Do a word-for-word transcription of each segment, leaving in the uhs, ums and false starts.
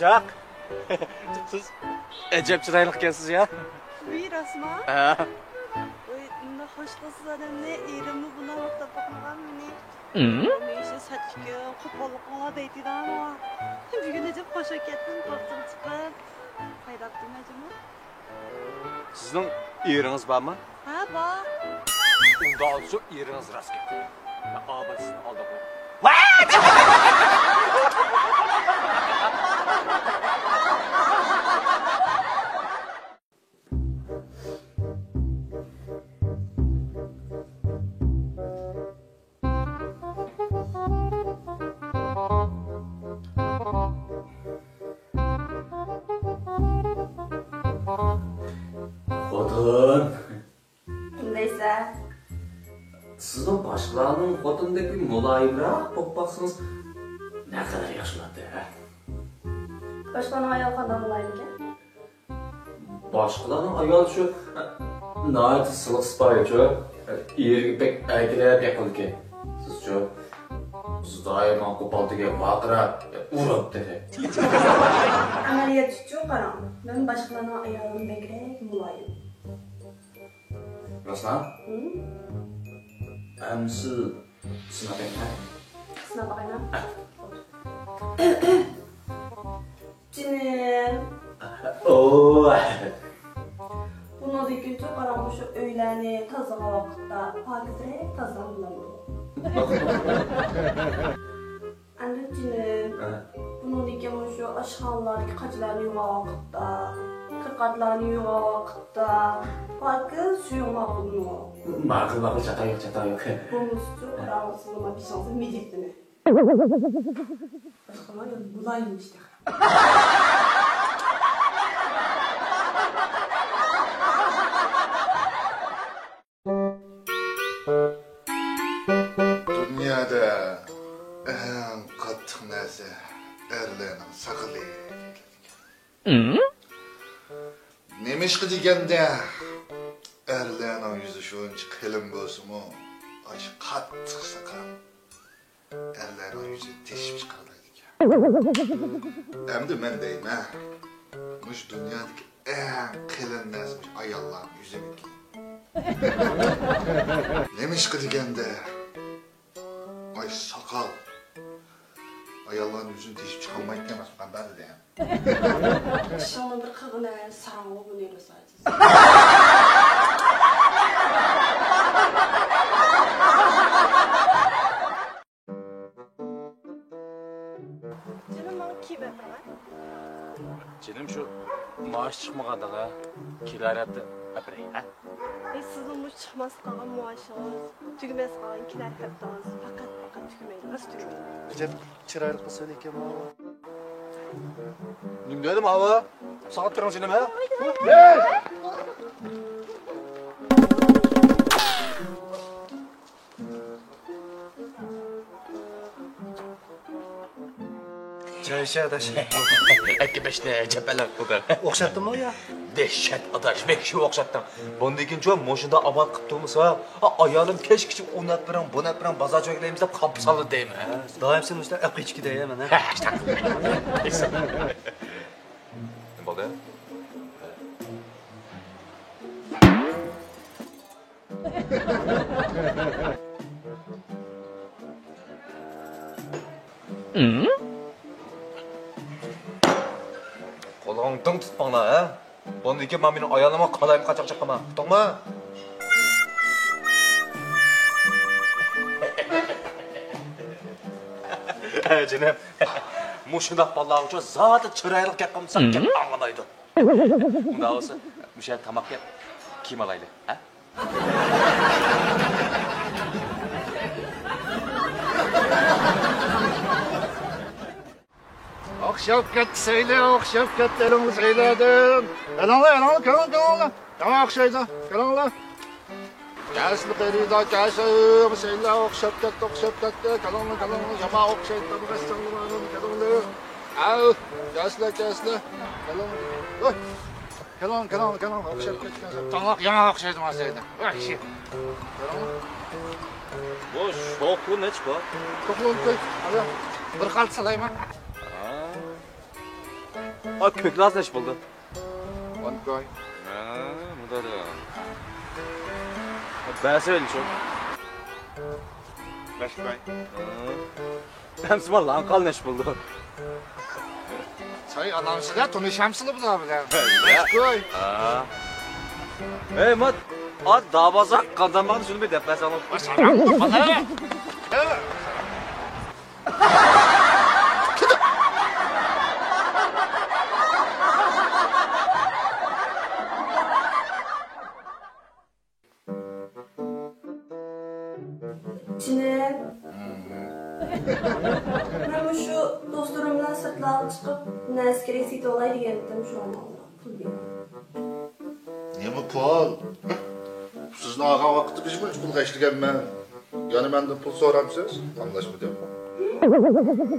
ياق. سىز ئەجەب چىرايلىق ئىكەنسىز يا. ۋىي، راستما؟ ھە. ۋوي، ئۇنداق خوش قىلسىز ئادەمنى، ئېرىممۇ بۇنداق ماختاپ باقمىغان مېنى. ھەمىشە سەتلىكىڭ، قوپاللىقىڭلار دەيتتى ماڭا. بۈگۈن ئەجەب خوش بولۇپ كەتتىم، بەختىم چىقىپ. پايدا تاپتىم ئەجەبمۇ. سىزنىڭ ئېرىڭىز بارمۇ؟ ھە، بار. ئۇنداق شۇ ئېرىڭىز راست گەپ. مەن ئاۋۋال سىزنى ئالداپ قوياي. خوتۇن. نېمە دەيسەن؟ سىزنىڭ باشقىلارنىڭ خوتۇنىدەك مۇلايىمراق بولۇپ باقسىڭىز، نەقەدەر ياخشى بولاتتى، ھە؟ باشقىلارنىڭ ئايالى قانداق مۇلايىمكەن؟ باشقىلارنىڭ ئايالى شۇ، ناھايىتى سىلىق سىپايىچۇ، ئېرىگە بەك ئەركىلەپ گەپ قىلىدىكەن. سىزچۇ، سىز دائىم قوپال دېگەن ۋارقىراپ، ئۇرۇپ تېخى. ئەمەلىيەتتىچۇ قاراڭ، مەن باشقىلارنىڭ ئايالىدىن بەكرەك مۇلايىم. راستلا؟ ھىم؟ ئەمسە سىناپ بېقىڭ، ھە؟ سىناپ باقايلى. جېنىم. ئوۋ. بۇنىڭدىن كېيىنچۇ قاراڭ، مۇشۇ ئۆيلەرنى تازىلىغان ۋاقىتتا پاكىزرەك تازىلاڭ بولامدۇ؟ ئەمدى جېنىم، ھە. بۇنىڭدىن كېيىن مۇشۇ ئاشخانىلاردىكى قاچىلارنى يۇغان ۋاقىتتا، كىرقاتلارنى يۇغان ۋاقىتتا پاكىز سۈيۈڭ ماقۇلمۇ؟ ماقۇل، ماقۇل، چاتاق يوق، چاتاق يوق. بولمىسىچۇ، قاراڭ، سىزنىڭ بېشىڭىزدا مىدىك نېمە؟ باشقىلار يەنە مۇلايىم ئىشتە. دۇنيادا ئەڭ قاتتىق نەرسە ئەرلەرنىڭ ساقىلى. نېمىشقا دېگەندە، ئەرلەرنىڭ يۈزى شۇنچە قېلىن بولسىمۇ، ئاشۇ قاتتىق ساقال ئەرلەرنىڭ يۈزىنى تېشىپ چىقىرىدىكەن. ئەمدى مەن دەيمەن، مۇشۇ دۇنيادىكى ئەڭ قېلىن نەرسە مۇشۇ ئاياللارنىڭ يۈزىمىكىن. نېمىشقا دېگەندە، ئاي ساقال ئاياللارنىڭ يۈزىنى تېشىپ چىقالمايدىكەن، قانداق دېدى؟ ئىشىڭنى بىر قىلغىنە، ساراڭغۇ بۇنى رۇساجىز. جېنىم، ماڭا كىيىپ ئەپەرمە. جېنىم، شۇ مائاش چىقمىغاندىغا كېلەر ھەپتە ئەپەرەي، ھە؟ ئەي، سىزنىڭ مۇشۇ چىقماس قالغان مائاشىڭىز، تۈگىمەس قالغان كېلەر ھەپتىڭىز پەقەت، پەقەت تۈگىمەيدۇ، راست تۈگىمەيدۇ. ئەجەب چىرايلىق قىز ئىكەن بۇ. نېمە دېدىم، ھاۋا؟ ساقاپ تۇرۇڭ، جېنىم، ھە؟ چىرايلىق ئاداش. ئەككە بەشنى جەپەلەك قىلدى. ئوخشاتتىمۇ يا؟ دەھشەت ئاداش، ۋەھشىي ئوخشاتتىڭ. بۇندىن كېيىنچۇ مۇشۇنداق ئامال قىلىپ تۇرمىسا، ھە، ئايالىم كەچكىچە ئۇنى ئەپ بېرىڭ، بۇنى ئەپ بېرىڭ، بازار چۆگىلەيمىز دەپ خاپا سالىدۇ دەيمەن، ھە؟ دائىم سەن مۇشۇنداق ئەپ قېچىشكە دەيمەن، ھە؟ ھە، ئىشتە. نېمە بولدى؟ قولۇڭنى دىڭ تۇتماڭلار، ھە؟ بۇندىن كېيىن مانا مېنىڭ ئايالىمغا قالايمىقان چاقچاق قىلما، ئۇقتۇڭمۇ؟ ھە، جېنىم. مۇشۇنداق بالىلارغىچۇ زادى چىرايلىق گەپ قىلمىساق، گەپ ئاڭلىمايدۇ. ئۇنداق بولسا، مۇشۇ يەردە تاماق يەپ، كىيىم ئالايلى، ھە؟ ئوخشاپ كەتتى سەيلە، ئوخشاپ كەتتى ئېلىڭلار سەيلەدىن. ئېلىڭلار، ئېلىڭلار، كېلىڭلار، كېلىڭلار. يامان ئوخشايدۇ، كېلىڭلار. كەلسىلە قېرىدا، كەلسىلە سەيلە، ئوخشاپ كەتتى، ئوخشاپ كەتتى. كېلىڭلار، كېلىڭلار، يامان ئوخشايدۇ، كېلىڭلار. ئەي، كەلسىلە، كەلسىلە. كېلىڭلار. ۋاي. كېلىڭ، كېلىڭ، كېلىڭ، ئوخشاپ كەتكەن. تاماق يامان ئوخشايدۇ، مانا سەيدە. ۋاي، شى. كېلىڭ. بۇ شوخلۇ نەچچە بۇ؟ شوخلۇ قوي، ھازىر بىر خالتا سالايمەن. ھا. كۆكلەس نەچچە بولدى؟ ئون كوي. ھە، مۇنداق. بەرسە ئۆيلىشىڭ. بەش كوي. ھە. ئەمسىمان لاڭقال نەچچە بولدى؟ ساي ئالامسىلەر، تونۇشامسىلەر بۇلار بىلەن. بەش كوي. ھە. ھەي، مات، ئات دابازاق قانداماقنى شۇنى بىر دەپ بەرسەڭلار. جېنىم، مەن مۇشۇ دوستلىرىم بىلەن سىرتلارغا چىقىپ، نەرسە كېرەك سېتىۋالاي دېگەنتىم، شۇڭا پۇل بېرىڭ. نېمە پۇل؟ سىزنى ئالغان ۋاقىتتا بىر مۇنچە پۇل خەجلىگەنمەن. يەنە مەندىن پۇل سورامسىز؟ ئاڭلاشمىدىم.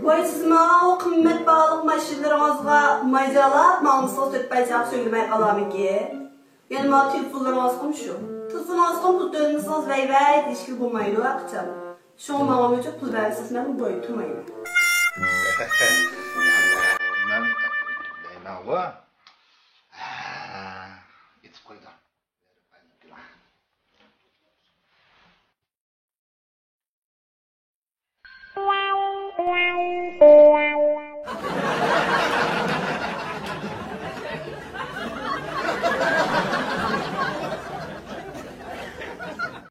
ۋاي، سىز ماڭا ئۇ قىممەت باھالىق ماشىنىلىرىڭىزغا مايجالاپ ماڭمىسىڭىز، تۆت پايچاق سۆيلىمەي قالامىكىن؟ يەنە ماڭا تېلېفونلىرىڭىزغىمۇ شۇ. تېلېفونىڭىزغىمۇ پۇل تۆلىمىسىڭىز، ۋەي ۋەي دېيىشكىلى بولمايدۇ ھەرقاچان. شۇڭا ماڭىمۇ پۇل بەرمىسىڭىز، مەن بوي تۇرمايمەن. مەن دەيمەنغۇ. ئېتىپ قويدۇم.